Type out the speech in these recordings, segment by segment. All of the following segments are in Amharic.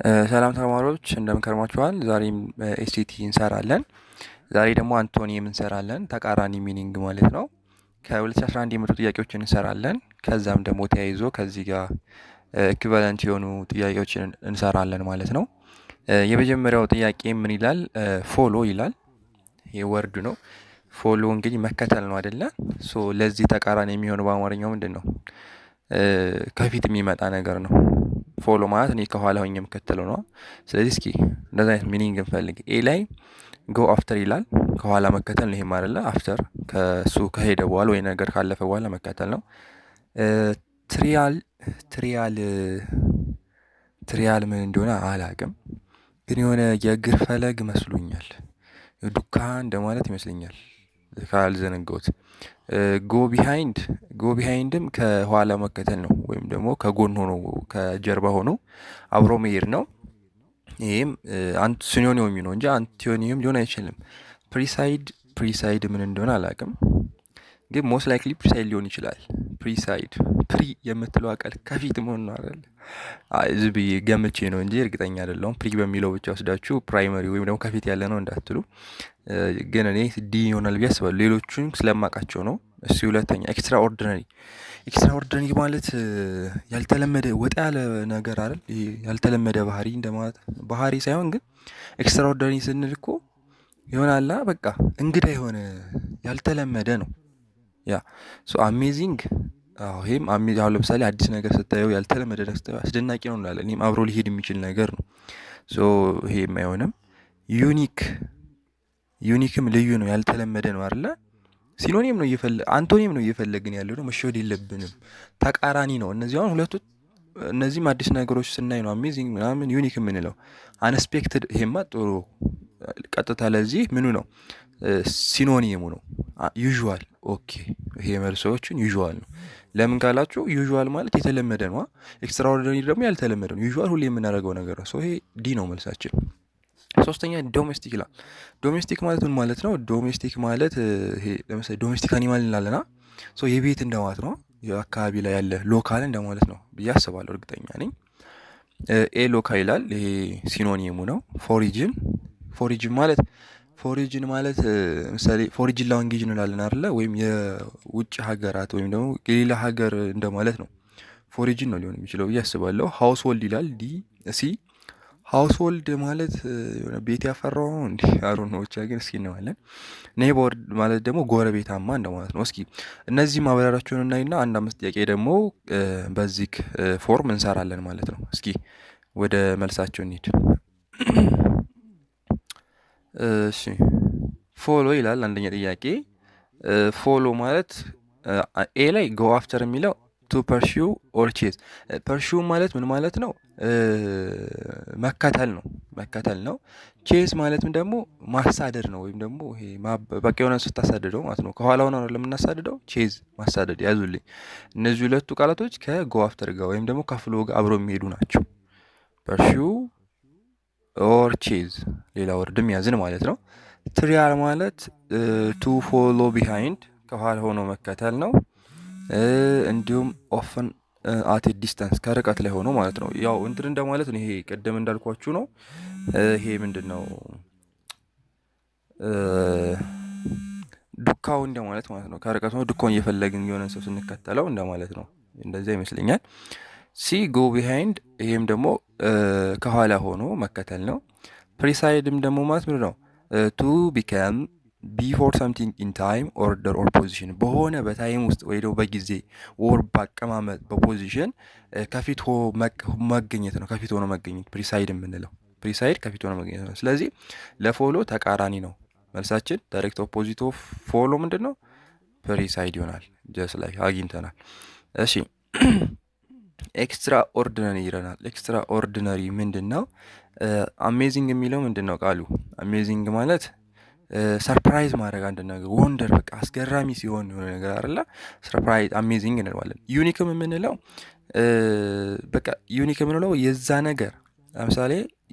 ሰላም ተማሪዎች፣ እንደምን ከርማችኋል? ዛሬም SAT እንሰራለን። ዛሬ ደግሞ antonym እንሰራለን፣ ተቃራኒ meaning ማለት ነው። ከ2011 የመጡ ጥያቄዎችን እንሰራለን። ከዛም ደግሞ ተያይዞ ከዚህ ጋር equivalent የሆኑ ጥያቄዎችን እንሰራለን ማለት ነው። የመጀመሪያው ጥያቄ ምን ይላል? Follow ይላል። ይሄ word ነው። Follow እንግዲህ መከተል ነው አይደለ? So ለዚህ ተቃራኒ የሚሆነው በአማርኛው ምንድን ነው? ከፊት የሚመጣ ነገር ነው። Follow ማለት እኔ ከኋላ ሆኜ የምከተለው ነው። ስለዚህ እስኪ እንደዚህ አይነት meaning እንፈልግ። A ላይ go after ይላል። ከኋላ መከተል ነው። ይሄም አይደለ? After ከሱ ከሄደ በኋላ ወይ ነገር ካለፈ በኋላ መከተል ነው። Trail፣ trail፣ trail ምን እንደሆነ አላቅም፣ ግን የሆነ የእግር ፈለግ መስሎኛል። ዱካ እንደማለት ይመስለኛል ካልዘነጋሁት። Go behind፣ go behind ም ከኋላ መከተል ነው፣ ወይም ደግሞ ከጎን ሆኖ፣ ከጀርባ ሆኖ አብሮ መሄድ ነው። ይህም synonym ነው እንጂ antonym ሊሆን አይችልም። Precede፣ precede ምን እንደሆነ አላውቅም፣ ግን most likely precede ሊሆን ይችላል። Precede፣ pre የምትለው ቃል ከፊት መሆን ነው አይደል? ዝም ብዬ ገምቼ ነው እንጂ እርግጠኛ አይደለሁም። Pre በሚለው ብቻ ወስዳችሁ primary ወይም ደግሞ ከፊት ያለ ነው እንዳትሉ። ግን እኔ D ይሆናል ብዬ አስባለሁ። ሌሎቹን ስለማውቃቸው ነው። እሱ ሁለተኛ extraordinary። Extraordinary ማለት ያልተለመደ፣ ወጣ ያለ ነገር አይደል? ይሄ ያልተለመደ ባህሪ እንደማለት፣ ባህሪ ሳይሆን ግን extraordinary ስንል እኮ ይሆናላ በቃ እንግዳ የሆነ፣ ያልተለመደ ነው። Yeah, so amazing፣ አዎ፣ ይሄም አሁን ለምሳሌ አዲስ ነገር ስታየው፣ ያልተለመደ ነገር ስታየው አስደናቂ ነው እንላለን። ይሄም አብሮ ሊሄድ የሚችል ነገር ነው። So ይሄም አይሆንም። Unique፣ unique ም ልዩ ነው፣ ያልተለመደ ነው አይደለ? Synonym ነው antonym ነው እየፈለግን ያለው ነው። መሸወድ የለብንም። ተቃራኒ ነው። እነዚህ አሁን ሁለቱ እነዚህም አዲስ ነገሮች ስናይ ነው amazing ምናምን unique የምንለው። Unexpected፣ ይሄማ ጥሩ፣ ቀጥታ ለዚህ ምኑ ነው? Synonym ኡ ነው። Usual፣ okay፣ ይሄ መልሶችን usual ነው። ለምን ካላችሁ usual ማለት የተለመደ ነው። Extraordinary ደግሞ ያልተለመደ ነው። Usual ሁሌ የምናደርገው ነገር ነው። ይሄ D ነው መልሳችን። ሶስተኛ domestic ይላል። Domestic ማለት ምን ማለት ነው? Domestic ማለት ይሄ ለምሳሌ domestic animal እንላለና so የቤት እንደማለት ነው። የአካባቢ ላይ ያለ local እንደማለት ነው ብዬ አስባለሁ። እርግጠኛ ነኝ። A local ይላል። ይሄ synonym ኡ ነው። Foreign፣ foreign ማለት ምሳሌ foreign language እንላለን አይደለ? ወይም የውጭ ሀገራት ወይም ደግሞ የሌላ ሀገር እንደማለት ነው። Foreign ነው ሊሆን የሚችለው ብዬ አስባለሁ። Household ይላል D C። Household ማለት የሆነ ቤት ያፈራው ነው እንዲህ አሩ ነው፣ ብቻ ግን እስኪ እናየዋለን። Neighbor ማለት ደግሞ ጎረቤታማ እንደማለት ነው። እስኪ እነዚህ ማብራሪያቸውን እናይና አንድ አምስት ጥያቄ ደግሞ በዚህ form እንሰራለን ማለት ነው። እስኪ ወደ መልሳቸው እንሂድ። እሺ፣ follow ይላል አንደኛ ጥያቄ። Follow ማለት A ላይ go after የሚለው to pursue or chase። Pursue ማለት ምን ማለት ነው? መከተል ነው፣ መከተል ነው። ቼዝ ማለትም ደግሞ ማሳደድ ነው፣ ወይም ደግሞ ይሄ በቃ የሆነ ስታሳድደው ማለት ነው። ከኋላው ነው ለምናሳድደው፣ chase ማሳደድ። ያዙልኝ። እነዚህ ሁለቱ ቃላቶች ከ go after ጋር ወይም ደግሞ ከ follow ጋር አብረው የሚሄዱ ናቸው። Pursue or chase ሌላ word ም ያዝን ማለት ነው። Trail ማለት to follow behind፣ ከኋላ ሆኖ መከተል ነው። እንዲሁም often at distance፣ ከርቀት ላይ ሆኖ ማለት ነው። ያው እንትን እንደማለት ነው። ይሄ ቅድም እንዳልኳችሁ ነው። ይሄ ምንድን ነው? ዱካው እንደማለት ማለት ነው። ከርቀት ሆኖ ዱካውን እየፈለግን የሆነ ሰው ስንከተለው እንደማለት ነው። እንደዚያ ይመስለኛል። C go behind፣ ይሄም ደግሞ ከኋላ ሆኖ መከተል ነው። Precede ም ደግሞ ማለት ምንድን ነው? To become before something in time, order or position፣ በሆነ በ time ውስጥ ወይ ደግሞ በጊዜ or በአቀማመጥ፣ በ position ከፊት መገኘት ነው። ከፊት ሆኖ መገኘት precede የምንለው፣ precede ከፊት ሆኖ መገኘት ነው። ስለዚህ ለ follow ተቃራኒ ነው መልሳችን። Direct opposite of follow ምንድን ነው? Precede ይሆናል። Just like አግኝተናል። እሺ፣ extraordinary ይለናል። Extraordinary ምንድን ነው? Amazing የሚለው ምንድን ነው ቃሉ? Amazing ማለት surprise ማድረግ፣ አንድ ነገር wonder፣ በቃ አስገራሚ ሲሆን የሆነ ነገር አይደለ? Surprise amazing እንለዋለን። Unique ም የምንለው፣ በቃ unique የምንለው የዛ ነገር ለምሳሌ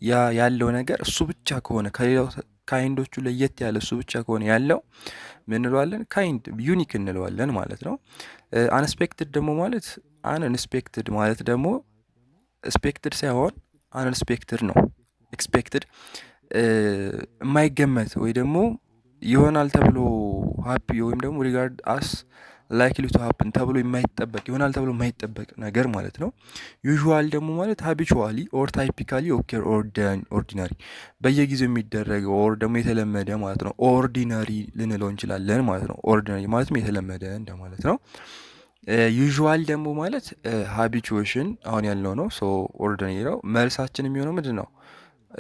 ያ ያለው ነገር እሱ ብቻ ከሆነ፣ ከሌላው kind ኦቹ ለየት ያለ እሱ ብቻ ከሆነ ያለው ምን እንለዋለን? Kind unique እንለዋለን ማለት ነው። Unexpected ደግሞ ማለት፣ unexpected ማለት ደግሞ expected ሳይሆን Unexpected ነው። Expected የማይገመት ወይ ደግሞ ይሆናል ተብሎ happen ወይም ደግሞ regard as likely to happen ተብሎ የማይጠበቅ፣ ይሆናል ተብሎ የማይጠበቅ ነገር ማለት ነው። Usual ደግሞ ማለት habitually or typically occur፣ ordinary በየጊዜው የሚደረግ or ደግሞ የተለመደ ማለት ነው። Ordinary ልንለው እንችላለን ማለት ነው። Ordinary ማለትም የተለመደ እንደማለት ነው። Usual ደግሞ ማለት habituation አሁን ያልነው ነው። So ordinary ነው። መልሳችን የሚሆነው ምንድን ነው?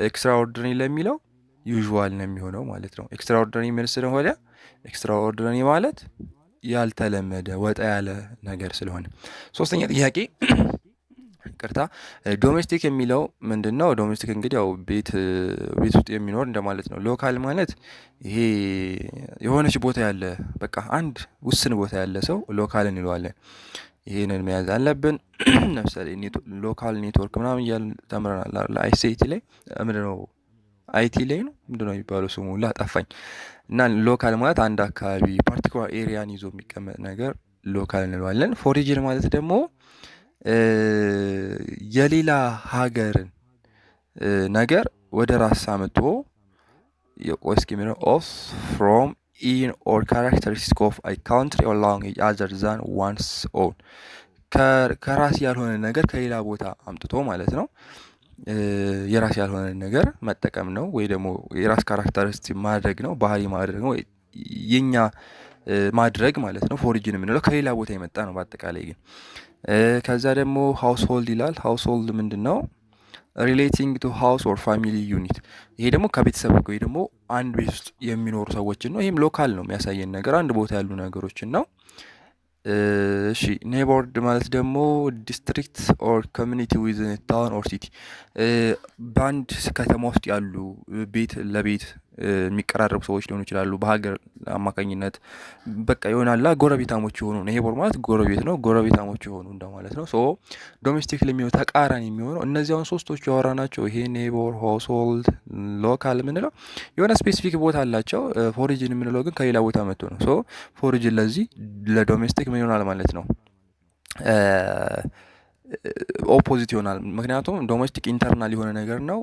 Extraordinary ለሚለው usual ነው የሚሆነው ማለት ነው። Extraordinary ምን ስለሆነ? Extraordinary ማለት ያልተለመደ፣ ወጣ ያለ ነገር ስለሆነ። ሶስተኛ ጥያቄ፣ ይቅርታ፣ domestic የሚለው ምንድን ነው? Domestic እንግዲህ ያው ቤት፣ ቤት ውስጥ የሚኖር እንደማለት ነው። Local ማለት ይሄ የሆነች ቦታ ያለ፣ በቃ አንድ ውስን ቦታ ያለ ሰው local እንለዋለን። ይሄንን መያዝ አለብን። ለምሳሌ local network ምናምን እያልን ተምረናል። ICT ላይ ምንድነው፣ IT ላይ ነው፣ ምንድነው የሚባለው፣ ስሙ ሁላ ጠፋኝ። እና local ማለት አንድ አካባቢ particular area ን ይዞ የሚቀመጥ ነገር local እንለዋለን። Foreign ማለት ደግሞ የሌላ ሀገርን ነገር ወደ ራስ አምጥቶ፣ እስኪ የሚለው of, from, in or characteristic of a country or language other than one's own፣ ከራስ ያልሆነ ነገር ከሌላ ቦታ አምጥቶ ማለት ነው። የራስ ያልሆነ ነገር መጠቀም ነው ወይ ደግሞ የራስ characteristic ማድረግ ነው፣ ባህሪ ማድረግ ነው፣ የኛ ማድረግ ማለት ነው። Foreign የምንለው ከሌላ ቦታ የመጣ ነው። በአጠቃላይ ግን ከዛ ደግሞ household ይላል። Household ምንድን ነው? Relating to house or family unit። ይሄ ደግሞ ከቤተሰብ ወይ ደግሞ አንድ ቤት ውስጥ የሚኖሩ ሰዎችን ነው። ይህም local ነው የሚያሳየን ነገር፣ አንድ ቦታ ያሉ ነገሮችን ነው። እሺ፣ neighborhood ማለት ደግሞ district or community within town or city፣ በአንድ ከተማ ውስጥ ያሉ ቤት ለቤት የሚቀራረቡ ሰዎች ሊሆኑ ይችላሉ። በሀገር አማካኝነት በቃ ይሆናላ ጎረቤታሞች የሆኑ፣ neighbor ማለት ጎረቤት ነው። ጎረቤታሞች የሆኑ እንደማለት ነው። So domestic ለሚሆነው ተቃራኒ የሚሆነው እነዚያውን ሶስቶቹ ያወራናቸው ይሄ neighbor፣ household፣ local የምንለው የሆነ specific ቦታ አላቸው። Foreign የምንለው ግን ከሌላ ቦታ መጥቶ ነው። So foreign ለዚህ ለ domestic ምን ይሆናል ማለት ነው? Opposite ይሆናል። ምክንያቱም domestic internal የሆነ ነገር ነው።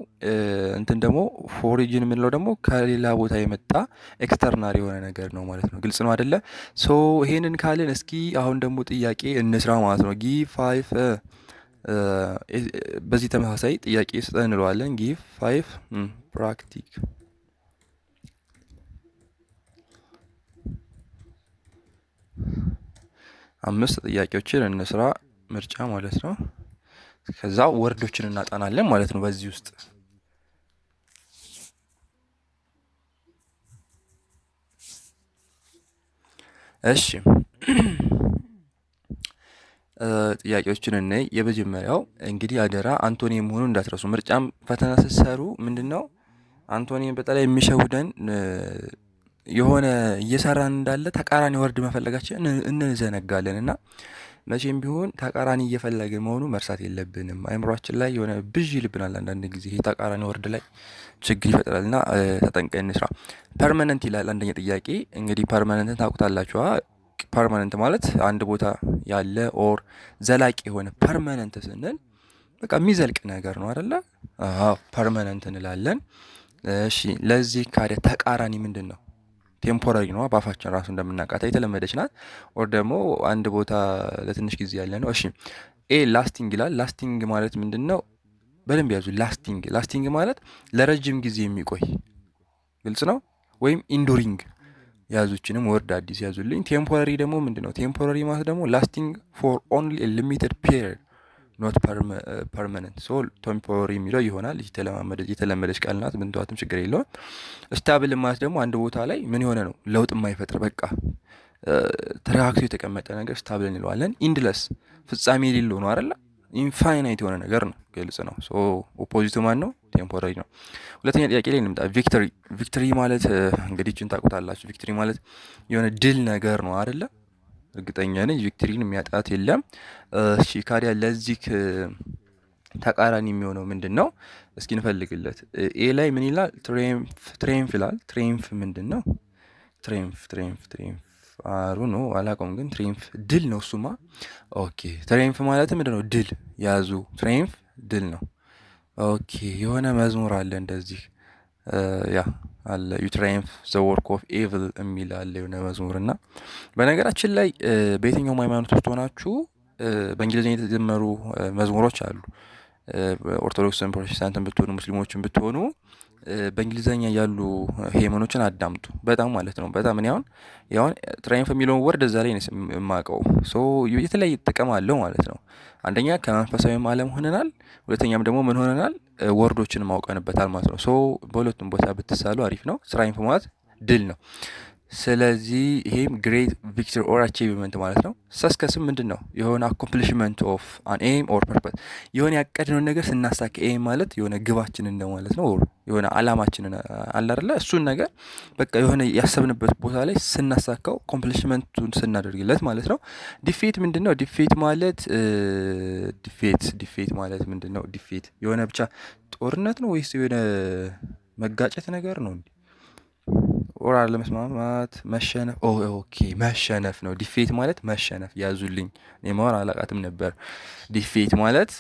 እንትን ደግሞ foreign የምንለው ደግሞ ከሌላ ቦታ የመጣ external የሆነ ነገር ነው ማለት ነው። ግልጽ ነው አደለ? So ይሄንን ካልን እስኪ አሁን ደግሞ ጥያቄ እንስራ ማለት ነው። Give five፣ በዚህ ተመሳሳይ ጥያቄ ስጠን እንለዋለን። Give five practice 5 ጥያቄዎችን እንስራ፣ ምርጫ ማለት ነው። ከዛ word ኦችን እናጠናለን ማለት ነው በዚህ ውስጥ። እሺ፣ ጥያቄዎችን እናይ። የመጀመሪያው እንግዲህ አደራ antonym መሆኑን እንዳትረሱ። ምርጫም ፈተና ስትሰሩ ምንድን ነው antonym በተለይ የሚሸውደን የሆነ እየሰራን እንዳለ ተቃራኒ word መፈለጋችን እንዘነጋለን እና መቼም ቢሆን ተቃራኒ እየፈለግን መሆኑ መርሳት የለብንም። አይምሯችን ላይ የሆነ ብዥ ይልብናል፣ አንዳንድ ጊዜ ይሄ ተቃራኒ word ላይ ችግር ይፈጥራል እና ተጠንቀን እንስራ። Permanent ይላል አንደኛ ጥያቄ። እንግዲህ permanent ን ታውቁታላችኋ። Permanent ማለት አንድ ቦታ ያለ or ዘላቂ የሆነ፣ permanent ስንል በቃ የሚዘልቅ ነገር ነው አይደለ? አዎ፣ permanent እንላለን። እሺ፣ ለዚህ ካዲያ ተቃራኒ ምንድን ነው? Temporary ነው። በአፋችን ራሱ እንደምናውቃት የተለመደች ናት። Or ደግሞ አንድ ቦታ ለትንሽ ጊዜ ያለ ነው። እሺ፣ A lasting ይላል። Lasting ማለት ምንድን ነው? በደንብ ያዙ። Lasting ማለት ለረጅም ጊዜ የሚቆይ፣ ግልጽ ነው። ወይም enduring ያዙችንም word አዲስ ያዙልኝ። Temporary ደግሞ ምንድን ነው? Temporary ማለት ደግሞ lasting for only limited period, not permanent። So temporary የሚለው ይሆናል። የተለመደች ቃል ናት፣ ብንተዋትም ችግር የለውም። Stable ማለት ደግሞ አንድ ቦታ ላይ ምን የሆነ ነው፣ ለውጥ የማይፈጥር፣ በቃ ተረጋግቶ የተቀመጠ ነገር stable እንለዋለን። Endless ፍጻሜ የሌለው ነው አይደለ? Infinite የሆነ ነገር ነው። ግልጽ ነው። So opposite ኡ ማን ነው? Temporary ነው። ሁለተኛ ጥያቄ ላይ እንምጣ። Victory። Victory ማለት እንግዲህ እችን ታውቁታላችሁ። Victory ማለት የሆነ ድል ነገር ነው አይደለ? እርግጠኛ ነኝ victory ን የሚያጣት የለም። እሺ፣ ካዲያ ለዚህ ተቃራኒ የሚሆነው ምንድን ነው? እስኪ እንፈልግለት። A ላይ ምን ይላል? Triumph ይላል። Triumph ምንድን ነው? Triumph, triumph, triumph አሩ ነው፣ አላውቀውም፣ ግን triumph ድል ነው እሱማ። Okay፣ triumph ማለት ምንድን ነው? ድል ያዙ። Triumph ድል ነው። Okay፣ የሆነ መዝሙር አለ እንደዚህ፣ yeah፣ አለ፣ "You triumph the work of evil" የሚል አለ የሆነ መዝሙር። እና በነገራችን ላይ በየትኛውም ሃይማኖት ውስጥ ሆናችሁ በእንግሊዝኛ የተዘመሩ መዝሙሮች አሉ። ኦርቶዶክስን፣ ፕሮቴስታንትን ብትሆኑ፣ ሙስሊሞችን ብትሆኑ በእንግሊዝኛ ያሉ hymn ኦችን አዳምጡ። በጣም ማለት ነው። በጣም እኔ አሁን triumph የሚለውን word እዛ ላይ የማውቀው። So የተለያየ ጥቅም አለው ማለት ነው። አንደኛ ከመንፈሳዊም ዓለም ሆነናል፣ ሁለተኛም ደግሞ ምን ሆነናል? Word ኦችን ማውቀንበታል ማለት ነው። So በሁለቱም ቦታ ብትሳሉ አሪፍ ነው። Triumph ማለት ድል ነው። ስለዚህ ይሄም great victory or achievement ማለት ነው። Success ም ምንድን ነው? የሆነ accomplishment of an aim or purpose፣ የሆነ ያቀድነውን ነገር ስናሳካ። Aim ማለት የሆነ ግባችንን እንደማለት ነው። የሆነ አላማችንን አለ አይደለ? እሱን ነገር በቃ የሆነ ያሰብንበት ቦታ ላይ ስናሳካው፣ accomplishment ኡን ስናደርግለት ማለት ነው። Defeat ምንድን ነው? Defeat ማለት፣ defeat ማለት ምንድን ነው? Defeat የሆነ ብቻ ጦርነት ነው ወይስ የሆነ መጋጨት ነገር ነው? Or አለመስማማት፣ መሸነፍ። Okay፣ መሸነፍ ነው። Defeat ማለት መሸነፍ። ያዙልኝ፣ እኔ መሆን አላቃትም ነበር። Defeat ማለት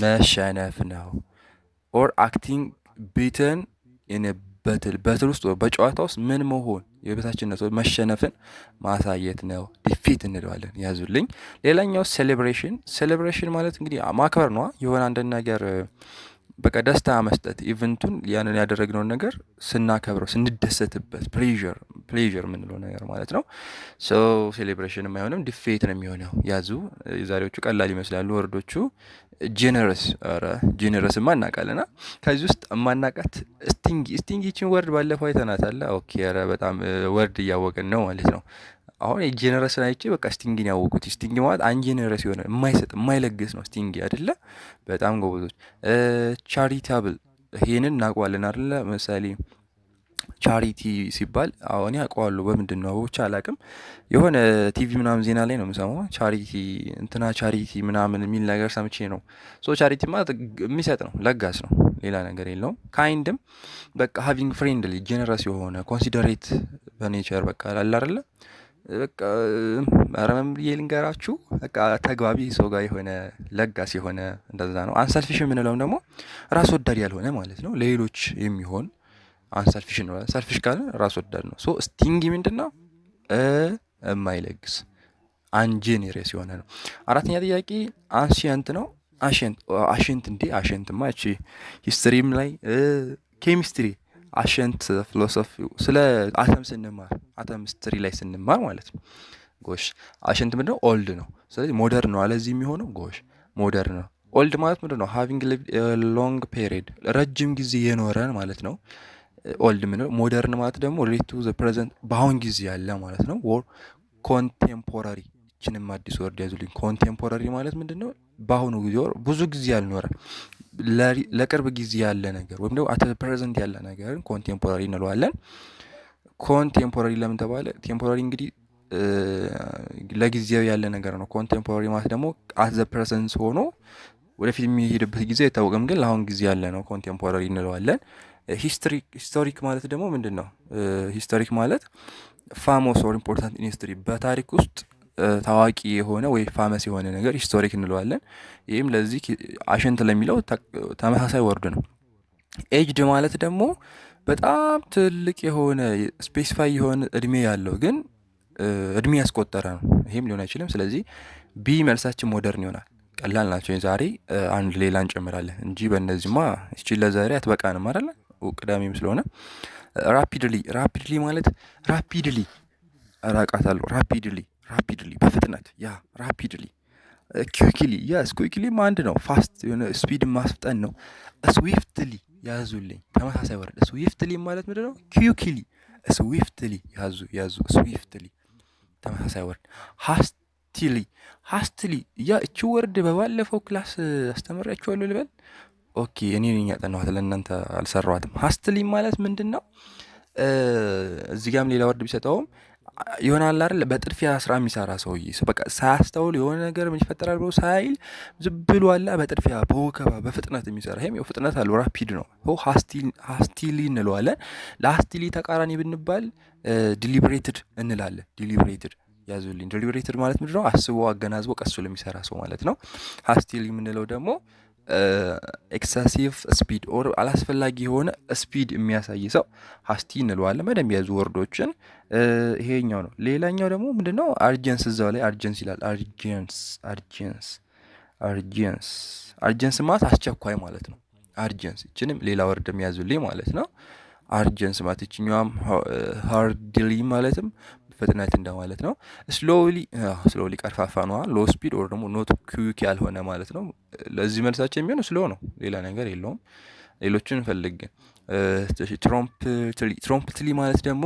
መሸነፍ ነው። Or acting beaten in battle፣ battle ውስጥ፣ በጨዋታ ውስጥ ምን መሆን፣ የበታችነት፣ መሸነፍን ማሳየት ነው። Defeat እንለዋለን። ያዙልኝ። ሌላኛው celebration። Celebration ማለት እንግዲህ ማክበር ነዋ። የሆነ አንድን ነገር በቃ ደስታ መስጠት፣ event ኡን፣ ያንን ያደረግነውን ነገር ስናከብረው፣ ስንደሰትበት፣ pleasure የምንለው ነገር ማለት ነው። So celebration አይሆንም፣ defeat ነው የሚሆነው። ያዙ። የዛሬዎቹ ቀላል ይመስላሉ word ኦቹ። Generous፣ ኧረ generous ማ እናውቃለና ከዚህ ውስጥ የማናውቃት stingy። Stingy ይችን word ባለፈው አይተናታል። Okay፣ ኧረ በጣም word እያወቅን ነው ማለት ነው። አሁን የ generous ን አይቼ በቃ stingy ን ያወቁት። Stingy ማለት ungenerous የሆነ፣ የማይሰጥ፣ የማይለግስ ነው stingy አይደለ? በጣም ጎበዞች። Charitable ይሄንን እናውቀዋለን አይደለ? ምሳሌ charity ሲባል አሁን ያውቀዋለሁ። በምንድን ነው ብቻ አላውቅም። የሆነ ቲቪ ምናምን ዜና ላይ ነው የምሰማው። Charity እንትና charity ምናምን የሚል ነገር ሰምቼ ነው። So charity ማለት የሚሰጥ ነው፣ ለጋስ ነው፣ ሌላ ነገር የለውም። Kind ም በቃ having friendly፣ generous የሆነ፣ considerate በ nature፣ በቃ አለ አይደለ፣ በቃ ኧረ ምን ብዬ ልንገራችሁ፣ በቃ ተግባቢ፣ ሰው ጋር የሆነ፣ ለጋስ የሆነ እንደዛ ነው። Unselfish የምንለውም ደግሞ ራስ ወዳድ ያልሆነ ማለት ነው። ለሌሎች የሚሆን unselfish ነው። Selfish ካለ ራስ ወዳድ ነው። So stingy ምንድን ነው? የማይለግስ፣ ungenerous የሆነ ነው። አራተኛ ጥያቄ ancient ነው። Ancient፣ ancient እንዴ፣ ancient ማ እቺ history ም ላይ፣ chemistry፣ ancient philosophy፣ ስለ አተም ስንማር፣ atomistry ላይ ስንማር ማለት ነው። ጎሽ፣ ancient ምንድነው? Old ነው። ስለዚህ modern ነው አለዚህ የሚሆነው። ጎሽ፣ modern ነው። Old ማለት ምንድን ነው? Having long period፣ ረጅም ጊዜ የኖረን ማለት ነው። Old ምንለው። Modern ማለት ደግሞ relate to the present፣ በአሁን ጊዜ ያለ ማለት ነው። Or contemporary፣ ይችንም አዲስ word ያዙልኝ። Contemporary ማለት ምንድን ነው? በአሁኑ ጊዜ፣ or ብዙ ጊዜ ያልኖረ፣ ለቅርብ ጊዜ ያለ ነገር ወይም ደግሞ at present ያለ ነገርን contemporary እንለዋለን። Contemporary ለምን ተባለ? Temporary እንግዲህ ለጊዜው ያለ ነገር ነው። Contemporary ማለት ደግሞ at the present ሆኖ ወደፊት የሚሄድበት ጊዜ አይታወቅም፣ ግን ለአሁን ጊዜ ያለ ነው። Contemporary እንለዋለን። Historic ማለት ደግሞ ምንድን ነው? Historic ማለት famous or important in history፣ በታሪክ ውስጥ ታዋቂ የሆነ ወይ famous የሆነ ነገር historic እንለዋለን። ይህም ለዚህ ancient ለሚለው ተመሳሳይ word ነው። Aged ማለት ደግሞ በጣም ትልቅ የሆነ፣ specify የሆነ እድሜ ያለው፣ ግን እድሜ ያስቆጠረ ነው። ይሄም ሊሆን አይችልም። ስለዚህ B መልሳችን modern ይሆናል። ቀላል ናቸው። ዛሬ አንድ ሌላ እንጨምራለን እንጂ በእነዚህማ እቺ ለዛሬ አትበቃንም አይደለ? ቅዳሜም ስለሆነ። Rapidly፣ rapidly ማለት፣ rapidly እራቃታለሁ። Rapidly፣ rapidly በፍጥነት፣ yeah፣ rapidly። Quickly፣ yes፣ quickly ም አንድ ነው። Fast የሆነ speed ማስፍጠን ነው። Swiftly ያዙልኝ፣ ተመሳሳይ word። Swiftly ማለት ምንድን ነው? Quickly፣ swiftly፣ ያዙ ያዙ። Swiftly ተመሳሳይ word። Hastily፣ hastily፣ yeah፣ እቺ word በባለፈው class አስተምሬያችኋለሁ ልበል። Okay፣ እኔ ነኝ ያጠናኋት፣ ለእናንተ አልሰራኋትም። Hastily ማለት ምንድን ነው? እዚህ ጋም ሌላ word ቢሰጠውም ይሆናል አይደል? በጥድፊያ ስራ የሚሰራ ሰውዬ፣ በቃ ሳያስተውል፣ የሆነ ነገር ምን ይፈጠራል ብሎ ሳይል ዝም ብሎ አለ በጥድፊያ፣ በወከባ፣ በፍጥነት የሚሰራ። ይሄም ፍጥነት አለው፣ rapid ነው። Hastily እንለዋለን። ለ hastily ተቃራኒ ብንባል deliberated እንላለን። Deliberated ያዙልኝ። Deliberated ማለት ምንድነው? አስቦ፣ አገናዝቦ፣ ቀስ ብሎ የሚሰራ ሰው ማለት ነው። Hastily የምንለው ደግሞ Excessive speed or አላስፈላጊ የሆነ speed የሚያሳይ ሰው hasty እንለዋለን። በደንብ ያዙ word ኦችን። ይሄኛው ነው። ሌላኛው ደግሞ ምንድነው? Urgency፣ እዛው ላይ urgency ይላል። Urgency፣ urgency፣ urgency። Urgency ማለት አስቸኳይ ማለት ነው። Urgency ይችንም ሌላ word የሚያዙልኝ ማለት ነው። Urgency ማለት ይችኛዋም hurriedly ማለትም ፍጥነት እንደማለት ነው። Slowly፣ slowly ቀርፋፋ ነዋ። Low speed or ደግሞ not quick ያልሆነ ማለት ነው። ለዚህ መልሳችን የሚሆነው slow ነው። ሌላ ነገር የለውም። ሌሎችን እንፈልግ። Promptly፣ promptly ማለት ደግሞ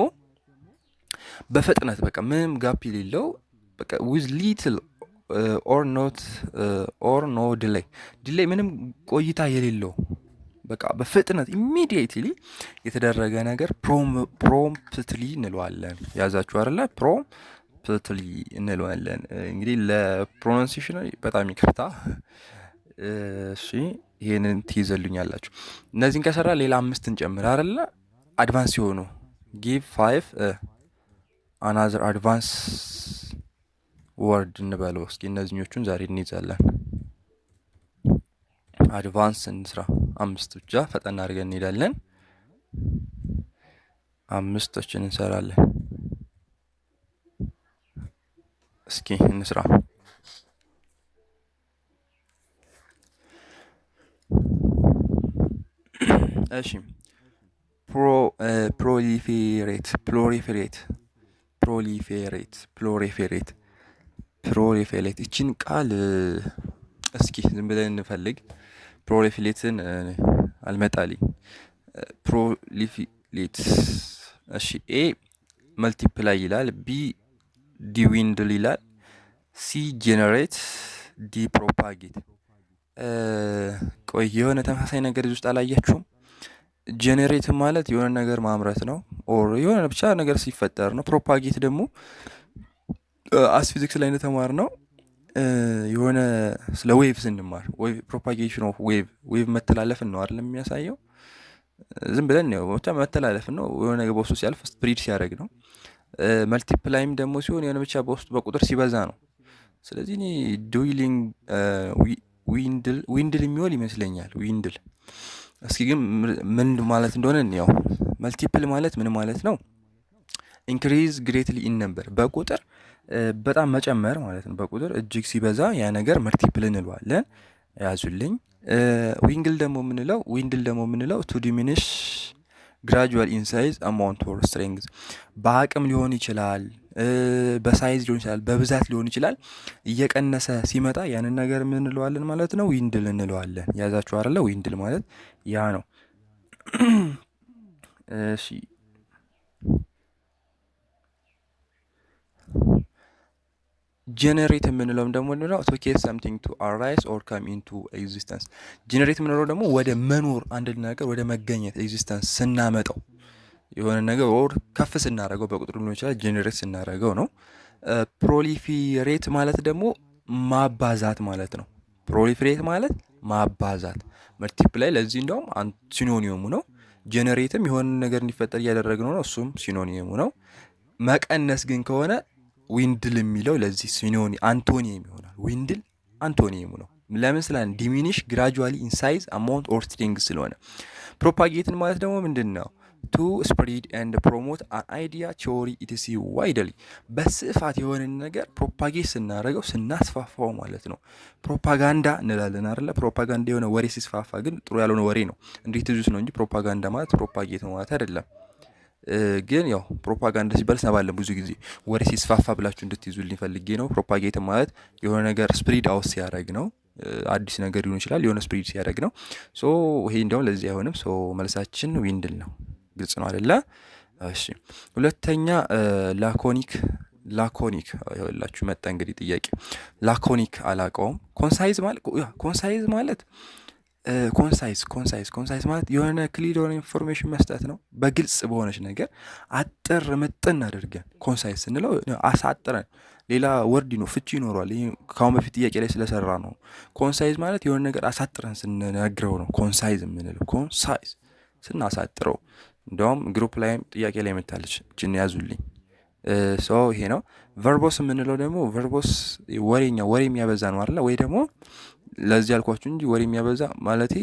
በፍጥነት፣ በቃ ምንም gap የሌለው፣ በቃ with little or not or no delay፣ delay ምንም ቆይታ የሌለው፣ በቃ በፍጥነት immediately የተደረገ ነገር promptly እንለዋለን። ያዛችሁ አይደለ? Promptly እንለዋለን። እንግዲህ ለ pronunciation በጣም ይቅርታ። እሺ፣ ይሄንን ትይዘሉኛላችሁ። እነዚህን ከሰራ ሌላ አምስት እንጨምር አይደለ? Advance የሆኑ፣ give five another advance word እንበለው እስኪ። እነዚህኞቹን ዛሬ እንይዛለን። Advance እንስራ። አምስት ብቻ ፈጠን አድርገን እንሄዳለን። አምስቶችን እንሰራለን። እስኪ እንስራ። እሺ፣ proliferate፣ proliferate፣ proliferate፣ proliferate፣ proliferate። ይችን ቃል እስኪ ዝም ብለን እንፈልግ። Proliferate ን አልመጣልኝ። Proliferate። እሺ፣ A multiply ይላል፣ B dwindle ይላል፣ C generate፣ D propagate። ቆይ፣ የሆነ ተመሳሳይ ነገር እዚህ ውስጥ አላያችሁም? Generate ማለት የሆነ ነገር ማምረት ነው or የሆነ ብቻ ነገር ሲፈጠር ነው። Propagate ደግሞ as ፊዚክስ ላይ እንደተማርነው የሆነ ስለ wave ስንማር propagation of wave፣ wave መተላለፍን ነው አይደለም የሚያሳየው? ዝም ብለን ነው ብቻ መተላለፍን ነው። የሆነ ነገር በውስጡ ሲያልፍ spread ሲያደርግ ነው። Multiply ም ደግሞ ሲሆን የሆነ ብቻ በውስጡ በቁጥር ሲበዛ ነው። ስለዚህ እኔ dwindling፣ dwindle፣ dwindle የሚሆን ይመስለኛል። Dwindle። እስኪ ግን ምን ማለት እንደሆነ እንየው። Multiple ማለት ምን ማለት ነው? Increase greatly in number፣ በቁጥር በጣም መጨመር ማለት ነው። በቁጥር እጅግ ሲበዛ ያ ነገር multiple እንለዋለን። ያዙልኝ። Dwindle ደግሞ የምንለው to diminish gradual in size, amount or strength፣ በአቅም ሊሆን ይችላል፣ በ size ሊሆን ይችላል፣ በብዛት ሊሆን ይችላል። እየቀነሰ ሲመጣ ያንን ነገር ምን እንለዋለን ማለት ነው? Dwindle እንለዋለን። ያዛችሁ አይደለ? Dwindle ማለት ያ ነው። እሺ፣ generate የምንለውም ደግሞ ምንድነው? To cause something to arise or come into existence። Generate የምንለው ደግሞ ወደ መኖር፣ አንድ ነገር ወደ መገኘት existence ስናመጣው፣ የሆነ ነገር or ከፍ ስናደርገው በቁጥር ሊሆን ይችላል፣ generate ስናደርገው ነው። Proliferate ማለት ደግሞ ማባዛት ማለት ነው። Proliferate ማለት ማባዛት፣ multiply ለዚህ እንደውም synonym ኡ ነው። Generate ም የሆነ ነገር እንዲፈጠር እያደረግነው ነው፣ እሱም synonym ኡ ነው። መቀነስ ግን ከሆነ dwindle የሚለው ለዚህ antonym ይሆናል። Dwindle antonym ኡ ነው። ለምን ስላለ diminish gradually in size, amount or strength ስለሆነ። Propagate ን ማለት ደግሞ ምንድን ነው? To spread and promote an idea, theory, etc widely፣ በስፋት የሆነን ነገር propagate ስናደርገው፣ ስናስፋፋው ማለት ነው። ፕሮፓጋንዳ እንላለን አይደለ? ፕሮፓጋንዳ የሆነ ወሬ ሲስፋፋ ግን ጥሩ ያልሆነ ወሬ ነው። እንዴት ትዙት ነው እንጂ ፕሮፓጋንዳ ማለት propagate ነው ማለት አይደለም። ግን ያው ፕሮፓጋንዳ ሲባል ሰባለን ብዙ ጊዜ፣ ወሬ ሲስፋፋ ብላችሁ እንድትይዙልኝ ፈልጌ ነው። Propagate ማለት የሆነ ነገር spread out ሲያደርግ ነው። አዲስ ነገር ሊሆን ይችላል፣ የሆነ spread ሲያደርግ ነው። So ይሄ እንዲያውም ለዚህ አይሆንም። So መልሳችን dwindle ነው። ግልጽ ነው አይደለ? እሺ፣ ሁለተኛ laconic፣ laconic ይኸውላችሁ መጣ እንግዲህ ጥያቄ። Laconic አላውቀውም። Concise ማለት concise፣ concise፣ concise ማለት የሆነ clear የሆነ information መስጠት ነው። በግልጽ በሆነች ነገር አጥር ምጥን አድርገን concise ስንለው አሳጥረን፣ ሌላ word ነው ፍቺ ይኖረዋል። ይህ ከአሁን በፊት ጥያቄ ላይ ስለሰራ ነው። Concise ማለት የሆነ ነገር አሳጥረን ስንነግረው ነው concise የምንለው። Concise ስናሳጥረው፣ እንደውም group ላይም ጥያቄ ላይ መታለች። እችን ያዙልኝ። So ይሄ ነው። Verbose የምንለው ደግሞ፣ verbose ወሬኛ፣ ወሬ የሚያበዛ ነው አይደለ? ወይ ደግሞ ለዚህ ያልኳችሁ እንጂ ወሬ የሚያበዛ ማለቴ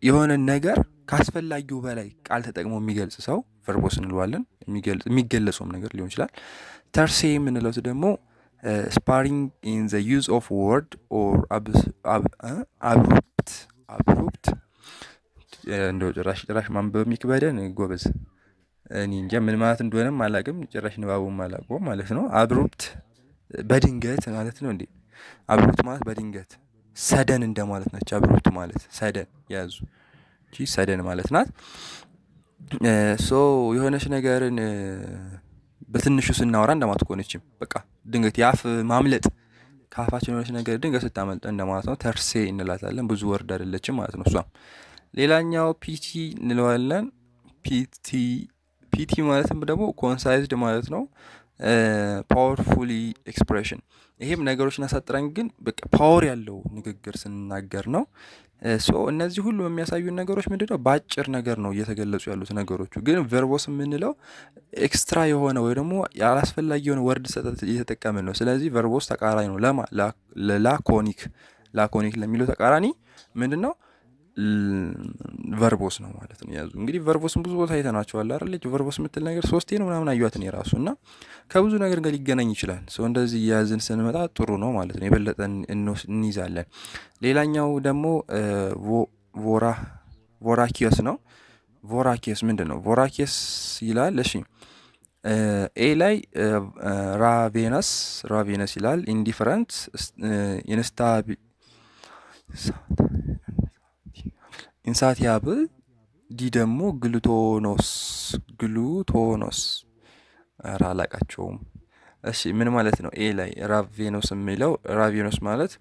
የሆነ ነገር ካስፈላጊው በላይ ቃል ተጠቅሞ የሚገልጽ ሰው verbose እንለዋለን። የሚገለጸውም ነገር ሊሆን ይችላል። Terse የምንለው ደግሞ sparing in the use of word or abrupt፣ እንደው ጭራሽ ጭራሽ ማንበብ የሚክበደን ጎበዝ። እኔ እንጃ ምን ማለት እንደሆነም አላውቅም። ጭራሽ ንባቡም አላውቀውም ማለት ነው። Abrupt በድንገት ማለት ነው እንዴ? Abrupt ማለት በድንገት፣ sudden እንደማለት ናቸው። Abrupt ማለት sudden ያዙ፣ እቺ sudden ማለት ናት። So የሆነች ነገርን በትንሹ ስናወራ እንደማለት እኮ ነችም። በቃ ድንገት የአፍ ማምለጥ፣ ከአፋችን የሆነች ነገር ድንገት ስታመልጠ እንደማለት ነው። Terse እንላታለን። ብዙ word አይደለችም ማለት ነው እሷም። ሌላኛው pithy እንለዋለን። Pithy፣ pithy ማለትም ደግሞ concised ማለት ነው። Powerfully expression፣ ይሄም ነገሮችን አሳጥረን ግን በቃ power ያለው ንግግር ስንናገር ነው። So እነዚህ ሁሉ የሚያሳዩን ነገሮች ምንድነው? በአጭር ነገር ነው እየተገለጹ ያሉት ነገሮቹ። ግን verbose የምንለው extra የሆነ ወይ ደግሞ ያላስፈላጊ የሆነ word እየተጠቀምን ነው። ስለዚህ verbose ተቃራኒ ነው ለማ laconic። Laconic ለሚለው ተቃራኒ ምንድን ነው? Verbose ነው ማለት ነው። ያዙ እንግዲህ verbose ን ብዙ ቦታ አይተናቸዋል አይደል? Verbose የምትል ነገር ሶስቴ ነው ምናምን አዩት እኔ ራሱ፣ እና ከብዙ ነገር ጋር ሊገናኝ ይችላል። So እንደዚህ እያያዝን ስንመጣ ጥሩ ነው ማለት ነው። የበለጠ እንይዛለን። ሌላኛው ደግሞ voracious ነው። Voracious ምንድን ነው? Voracious ይላል። እሺ፣ A ላይ ravenous፣ ravenous ይላል። Indifferent፣ insatiable፣ D ደግሞ gluttonous፣ gluttonous። ኧረ አላቃቸውም። እሺ፣ ምን ማለት ነው? A ላይ ravenous የሚለው፣ ravenous ማለት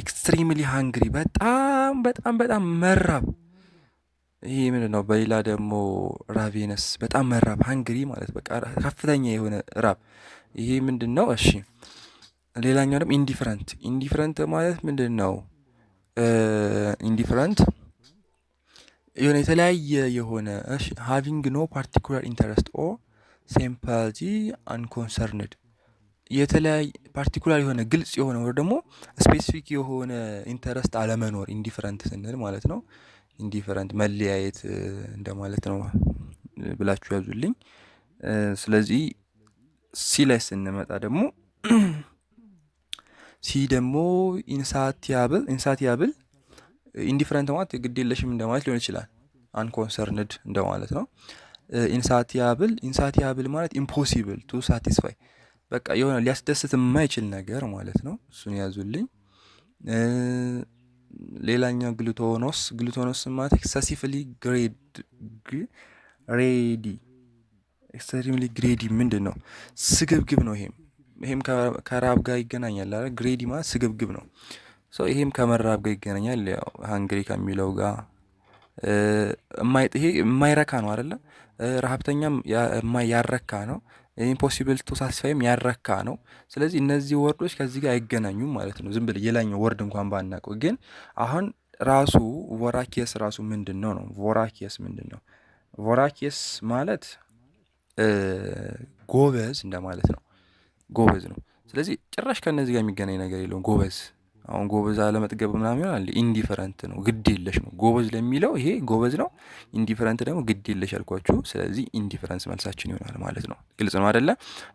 extremely hungry፣ በጣም በጣም በጣም መራብ። ይሄ ምንድን ነው? በሌላ ደግሞ ravenous በጣም መራብ፣ hungry ማለት በቃ ከፍተኛ የሆነ ራብ። ይሄ ምንድን ነው? እሺ፣ ሌላኛው ደግሞ indifferent። Indifferent ማለት ምንድን ነው? Indifferent የሆነ የተለያየ የሆነ፣ እሺ፣ having no particular interest or sympathy፣ unconcerned፣ የተለያየ particular የሆነ፣ ግልጽ የሆነ ወይ ደግሞ specific የሆነ interest አለመኖር indifferent ስንል ማለት ነው። Indifferent መለያየት እንደማለት ነው ብላችሁ ያዙልኝ። ስለዚህ C ላይ ስንመጣ ደግሞ፣ C ደግሞ insatiable፣ insatiable፣ indifferent ማለት ግድ የለሽም እንደማለት ሊሆን ይችላል። Unconcerned እንደማለት ነው። Insatiable፣ insatiable ማለት impossible to satisfy፣ በቃ የሆነ ሊያስደስት የማይችል ነገር ማለት ነው። እሱን ያዙልኝ። ሌላኛው gluttonous። Gluttonous ማለት excessively greedy፣ extremely greedy ምንድን ነው? ስግብግብ ነው። ይሄም ከራብ ጋር ይገናኛል አይደል? Greedy ማለት ስግብግብ ነው። So ይሄም ከመራብ ጋር ይገናኛል። ያው hungry ከሚለው ጋር ይሄ የማይረካ ነው አይደለ? ረሀብተኛም ያረካ ነው። Impossible to satisfy ም ያረካ ነው። ስለዚህ እነዚህ word ኦች ከዚህ ጋር አይገናኙም ማለት ነው። ዝም ብለህ የላኛው word እንኳን ባናውቀው፣ ግን አሁን ራሱ voracious ራሱ ምንድን ነው ነው? Voracious ምንድን ነው? Voracious ማለት ጎበዝ እንደማለት ነው። ጎበዝ ነው። ስለዚህ ጭራሽ ከእነዚህ ጋር የሚገናኝ ነገር የለውም። ጎበዝ፣ አሁን ጎበዝ አለመጥገብ ምናምን ይሆናል። Indifferent ነው፣ ግድ የለሽ ነው። ጎበዝ ለሚለው ይሄ ጎበዝ ነው። Indifferent ደግሞ ግድ የለሽ ያልኳችሁ። ስለዚህ indifference መልሳችን ይሆናል ማለት ነው። ግልጽ ነው አደለ?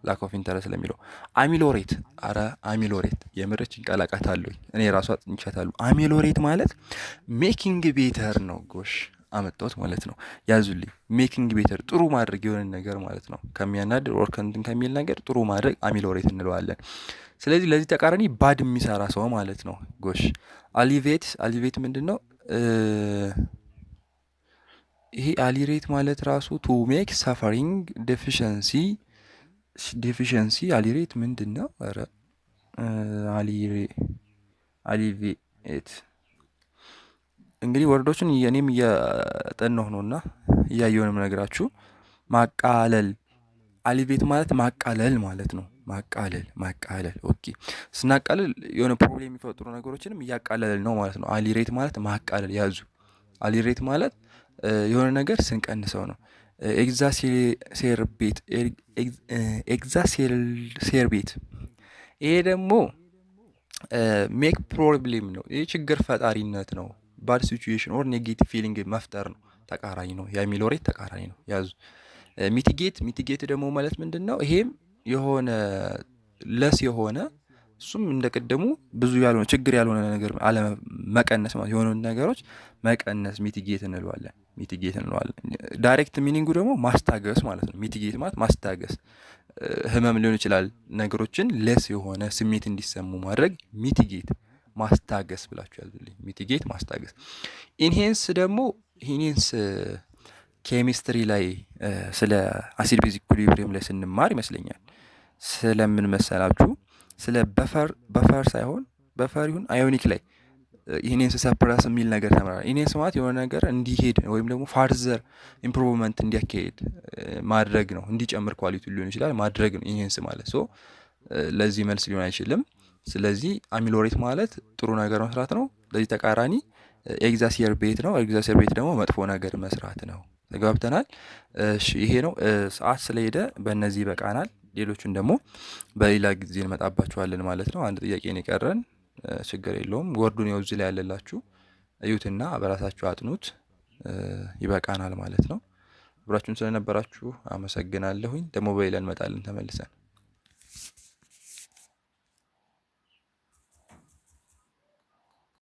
Lack of interest ለሚለው። Ameliorate፣ አረ ameliorate የምረችን ቃል አውቃታለሁኝ፣ እኔ ራሷ አጥንቻታለሁ። Ameliorate ማለት making better ነው። ጎሽ፣ አመጣሁት ማለት ነው። ያዙልኝ። Making better ጥሩ ማድረግ የሆነ ነገር ማለት ነው። ከሚያናድድ or ከእንትን ከሚል ነገር ጥሩ ማድረግ ameliorate እንለዋለን። ስለዚህ ለዚህ ተቃራኒ bad የሚሰራ ሰው ማለት ነው። ጎሽ፣ alleviate፣ alleviate ምንድን ነው? ይሄ alleviate ማለት ራሱ to make suffering፣ deficiency፣ deficiency። Alleviate ምንድን ነው? ኧረ alleviate እንግዲህ word ኦችን እኔም እያጠናሁ ነው እና እያየሁ ነው የምነግራችሁ። ማቃለል፣ alleviate ማለት ማቃለል ማለት ነው። ማቃለል፣ ማቃለል። Okay፣ ስናቃልል የሆነ problem የሚፈጥሩ ነገሮችንም እያቃለልን ነው ማለት ነው። Alleviate ማለት ማቃለል፣ ያዙ። Alleviate ማለት የሆነ ነገር ስንቀንሰው ነው። Exacerbate፣ exacerbate ይሄ ደግሞ make problem ነው። ይህ ችግር ፈጣሪነት ነው። Bad situation or negative feeling መፍጠር ነው። ተቃራኒ ነው። የ ameliorate ተቃራኒ ነው። ያዙ። Mitigate፣ mitigate ደግሞ ማለት ምንድን ነው? ይሄም የሆነ less የሆነ፣ እሱም እንደቅድሙ ብዙ ያልሆነ፣ ችግር ያልሆነ ነገር አለመቀነስ ማለት፣ የሆኑ ነገሮች መቀነስ mitigate እንለዋለን። Mitigate እንለዋለን። Direct meaning ኡ ደግሞ ማስታገስ ማለት ነው። Mitigate ማለት ማስታገስ፣ ህመም ሊሆን ይችላል። ነገሮችን less የሆነ ስሜት እንዲሰሙ ማድረግ mitigate፣ ማስታገስ ብላችሁ ያዙልኝ። Mitigate ማስታገስ። Enhance ደግሞ፣ enhance ኬሚስትሪ ላይ ስለ acid base equilibrium ላይ ስንማር ይመስለኛል፣ ስለምን መሰላችሁ? ስለ buffer፣ buffer ሳይሆን buffer ይሁን ionic ላይ enhance፣ suppress የሚል ነገር ተምረናል። Enhance ማለት የሆነ ነገር እንዲሄድ ወይም ደግሞ further improvement እንዲያካሄድ ማድረግ ነው። እንዲጨምር quality ሊሆን ይችላል ማድረግ ነው enhance ማለት። So ለዚህ መልስ ሊሆን አይችልም። ስለዚህ ameliorate ማለት ጥሩ ነገር መስራት ነው። ለዚህ ተቃራኒ exacerbate ነው። Exacerbate ደግሞ መጥፎ ነገር መስራት ነው። ተግባብተናል። እሺ፣ ይሄ ነው። ሰዓት ስለሄደ በእነዚህ ይበቃናል። ሌሎቹን ደግሞ በሌላ ጊዜ እንመጣባቸዋለን ማለት ነው። አንድ ጥያቄ ነው የቀረን፣ ችግር የለውም። Word ኡን ያው እዚህ ላይ ያለላችሁ እዩትና በራሳችሁ አጥኑት። ይበቃናል ማለት ነው። አብራችሁን ስለነበራችሁ አመሰግናለሁኝ። ደግሞ በሌላ እንመጣለን ተመልሰን።